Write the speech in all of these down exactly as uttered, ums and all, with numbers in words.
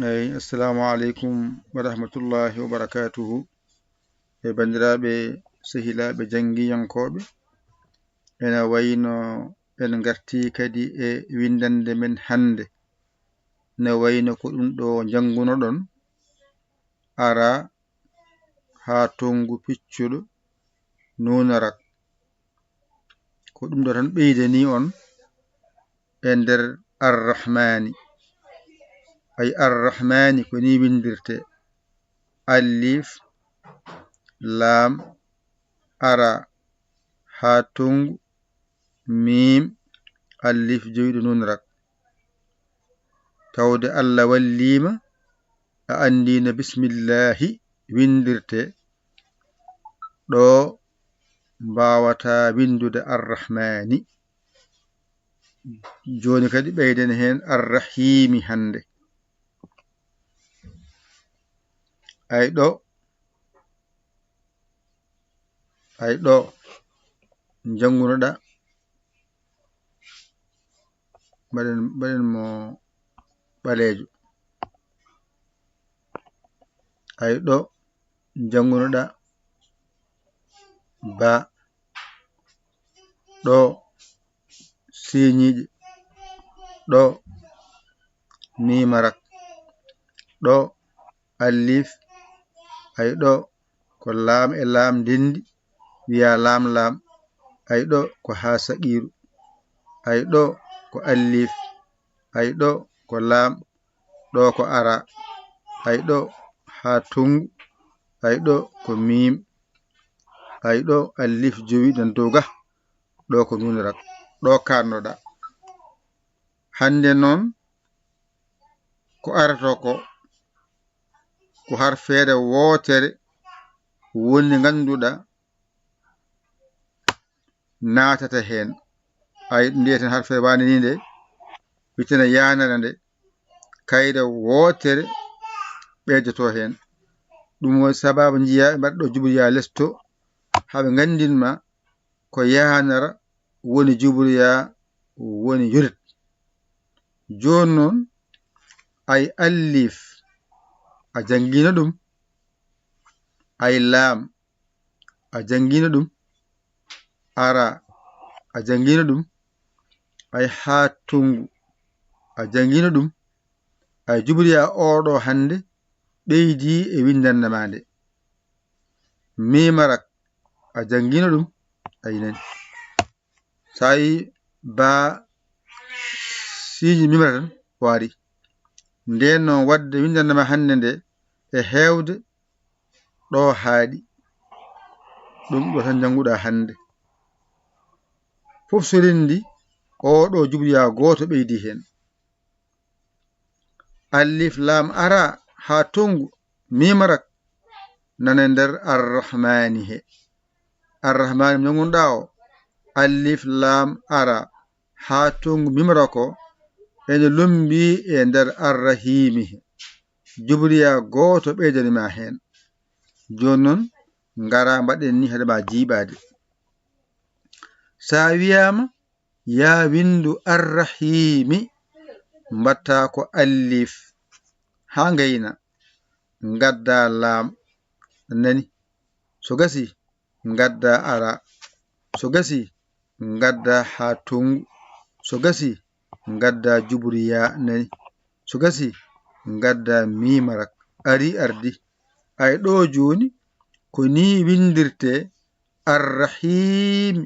Eyi, assalamu aleykum wa rahmatullahi wa barakatuhu. E banndiraaɓe, sehilaaɓe janngiyankooɓe, ena wayno en ngartii kadi e winndannde men hannde. Ne wayno ko ɗum ɗo njanngunoɗon, ara haa tonngu piccuɗo nuunarak. Ko ɗum ɗo tan ɓeydanii on e nder Arrahmaani. Ay Arrahmaani ko nii winndirtee: alif, laam, ara haa tonngu, miim, alif jowiiɗo nuunarak. Tawde Allah wallii ma, a anndii no bismillaahi winndirtee, ɗo mbaawataa winndude Arrahmaani. Jooni kadi ɓeyden heen Arrahiimi hannde. Ay ɗo, ay ɗo njanngunoɗaa, mbaɗen, mbaɗen mo ɓaleejo. Ay ɗo njanngunoɗaa ba, ɗo siiñiiɗi, ɗo miimarak, ɗo alif, ay ɗo ko laam e laam ndenndi, wiyaa laam laam, ay ɗo ko haa saqiiru, ay ɗo ko alif, ay ɗo ko laam, ɗo ko ara, ay ɗo haa tonngu, ay ɗo ko miim, ay ɗo alif jowi nan dow ga, ɗo ko nuunarak, ɗo kaannoɗaa. Hannde noon, ko arata ko, ko harfeere wootere woni nde ngannduɗaa naatata heen. Ay, ndiyeten harfeere waande nii nde, witana yaanara nde, kayre wootere ɓeydotoo heen. Ɗum woni sabaabu njiyaa ɓe mbaɗa ɗo jubriyaa les to, haa ɓe nganndin ma ko yaanara woni jubriyaa woni yurit. Jooni noon, ay alif, a janngiino ɗum, ay laam, a janngiino ɗum, ara, a janngiino ɗum, ay haa tonngu, a janngiino ɗum, ay jubriyaa oo ɗo hannde ɓeydii e winndannde maa nde. Miimarak, a janngiino ɗum, ay nani. So a yii ba siiñi miimara tan, o ari. Ndeen noon, waɗde winndannde ma hannde nde e heewde ɗo haaɗi. Ɗum ɗo tan njannguɗaa hannde. Fof so renndi, oo ɗo jubriyaa gooto ɓeydii heen. Alif laam ara haa tonngu miimarak nana nder Arrahmaani he. Arrahmaani mo njanngunoɗaa o, alif laam ara haa tonngu miimarak o, ene lommbii e nder Arrahiimi he. Jubriyaa gooto ɓeydanii ma heen. Jooni noon, ngaraa mbaɗen nii hade ma jiiɓaade. So a wiyaama, yaa winndu Arrahiimi, mbaɗtaa ko alif haa ngayna, ngaddaa laam, nani. So gasii, ngaddaa ara. So gasii, ngaddaa haa tonngu. So gasii, ngaddaa jubriyaa, nani. So gasii, ngaddaa miimarak. Arii, ardii. Ay ɗo jooni, ko nii winndirtee Arrahiimi,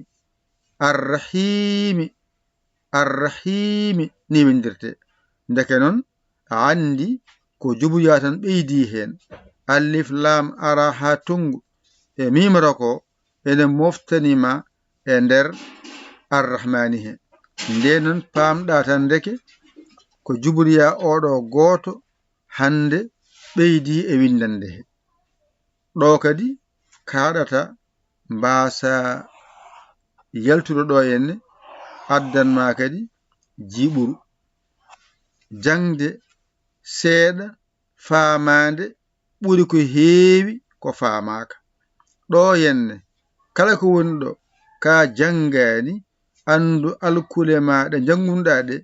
Arrahiimi, Arrahiimi, nii winndirtee. Ndeke noon, a anndi ko jubriyaa tan ɓeydii heen. Alif laam ara haa tonngu e miimarak o ene moftani ma e nder Arrahmaani he. Ndeen noon, paamɗaa tan ndeke ko jubriyaa oo ɗo gooto hannde ɓeydii e winndannde he. Ɗo kadi kaaɗata mbaasa yaltude ɗo henne, addan ma kadi jiiɓuru. Jaŋde seeɗa, faamaade ɓuri ko heewi ko faamaaka. Ɗo henne, kala ko woni ɗo, ka janngaani, anndu alkule ma ɗe njanngunɗaa ɗe,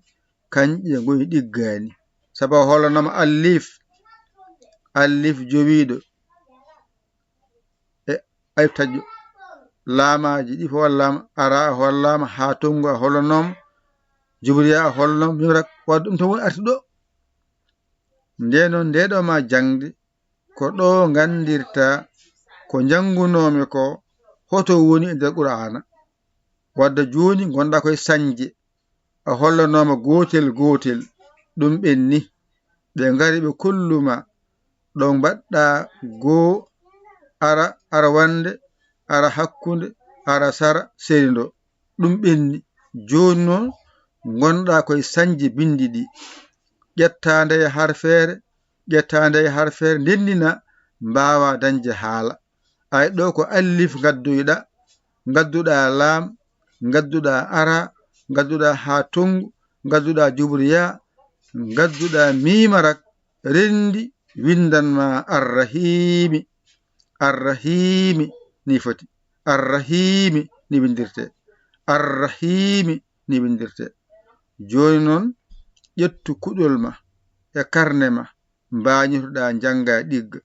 kañƴe ngoni ɗiggaani. Sabu a hoolanaama alif, Allif jowiiɗo e alif taƴƴo. Laamaaji ɗi fof wallaama, ara a hollaama, haa tonngu a hollanooma, jubriya a hollanooma, mimrak, wadde ɗum tan woni arti ɗo. Nde noon, nde ɗo ma jaŋde, ko ɗo nganndirta ko njanngunoomi ko, hoto woni e nder Qur'aana. Wadde jooni ngonɗa koye sañje, a hollanooma gootel gootel, ɗum ɓenni. Ɓe ngari ɓe kollu ma, ɗo mbaɗɗa goo, ara, ara wande, ara hakkunde, ara sara, seri ndo. Ɗum ɓenni. Jooni noon ngonɗa koye sañje binndi ɗi. Ƴetta nde e harfeere, ƴetta nde e harfeere, ndenndina, mbaawa dañde haala. Ay ɗo ko allif ngaddoyɗa, ngadduɗa laam, ngadduɗa ara, ngadduɗa haa tonngu, ngadduɗa jubriya, ngadduɗa miimarak, renndi winndan ma arrahiimi. Arrahiimi ni foti. Arrahiimi ni winndirte. Arrahiimi ni winndirte. Jooni noon, ƴettu kuɗol ma e karne ma, mbaañotoɗa njannga ɗigga.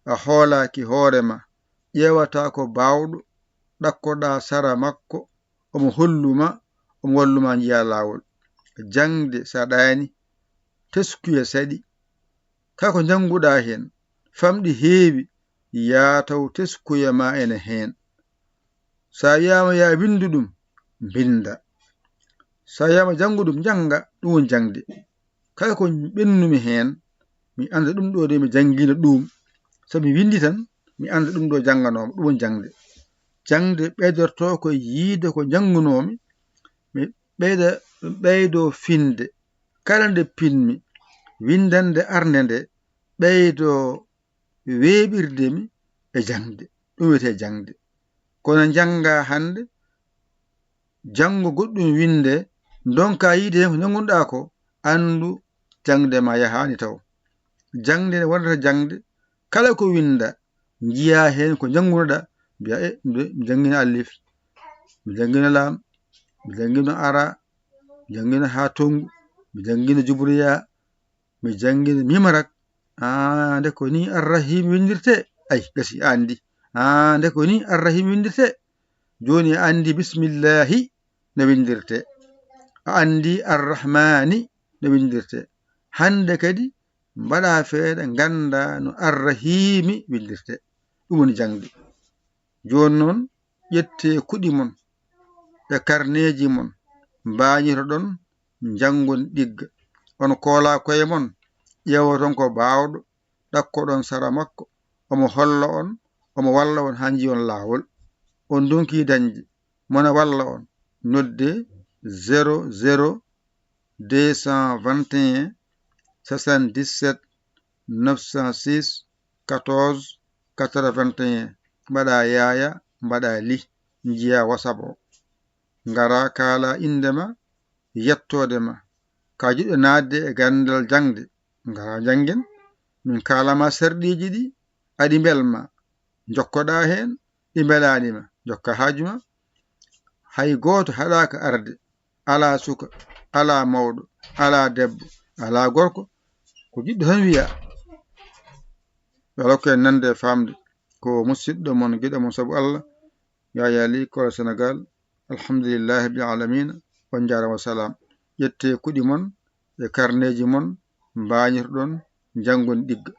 A hoolaaki hoore ma, ƴeewataa ko baawɗo, ɗakkoɗaa sara makko, omo hollu ma, omo wallu ma njiya laawol. Jaŋde saɗaani, teskuya saɗi. Kala ko njannguɗaa heen, famɗi heewi, yaa taw teskuya ma ene heen. So a wiyaama yaa winndu ɗum, mbinnda. So a wiyaama janngu ɗum, njannga, ɗum woni jaŋde. Kala ko ɓennumi heen, mi annda ɗum ɗo de mi janngiino ɗum. So mi winndi tan, mi annda ɗum ɗo jannganooma, ɗum woni jaŋde. Jaŋde ɓeydorto ko yiyde ko njanngunoomi, mi ɓeyda, ɓeydo finde. Kala nde pinmi, winndannde arnde nde, ɓeydo weeɓirde mi e jaŋde. Ɗum wiyetee jaŋde. Kono njannga hannde, janngo goɗɗum winnde, ndonka yiide heen ko njanngunɗaa ko, anndu jaŋde ma yahaani taw. Jaŋde ne wonata jaŋde, kala ko winnda, njiya heen ko njanngunoɗaa, mbiya, "E, mi mi janngino allif, mi janngino laam, mi janngino ara, mi janngino haa tonngu, mi janngino jubriya, mi janngino mimarak." Aa, nde ko ni Arrahim winndirtee. Ay, gasi, a anndi. Aa, nde ko ni Arrahim winndirtee. Jooni a anndi bismillahi no winndirtee. A anndi Arrahmani no winndirtee. Hannde kadi mbaɗa feere ngannda no Arrahimi winndirtee. Ɗum woni jaŋde. Jooni noon, ƴettee kuɗi mon e karneeji mon, mbaañotoɗon, njanngon ɗigga. On koola koye mon, ƴeewoton ko baawɗo, ɗakkoɗon sara makko, omo holla on, omo walla on haa njiyon laawol. On ndonki dañde, mona walla on, nodde zéro zéro deux cent vingt et un soixante-dix-sept neuf cent six quatorze quatre-vingt-un. Mbaɗa yaaya, mbaɗa li, njiya WhatsApp o. Ngara kaala innde ma, yettoode ma. Ka jiɗɗo naatde e ganndal jaŋde, ngara njanngen. Min kaala ma sarɗiiji ɗi, aɗi mbel ma, njokkoɗa heen, ɗi mbelaani ma, njokka haaju ma. Hay gooto haɗaaka arde, alaa suka, alaa mawɗo, alaa debbo, alaa gorko, ko jiɗɗo tan wiya. Yo Allah hokku en nande e faamde. Ko musiɗɗo mon, giɗo mon sabu Allah, Yaya Ly, Kola Senegal. Alhamdulillahi rabbil alamina. On njaaraama, wa salaam. Ƴettee kuɗi mon e karneeji mon, mbaañotoɗon, njanngon ɗigga.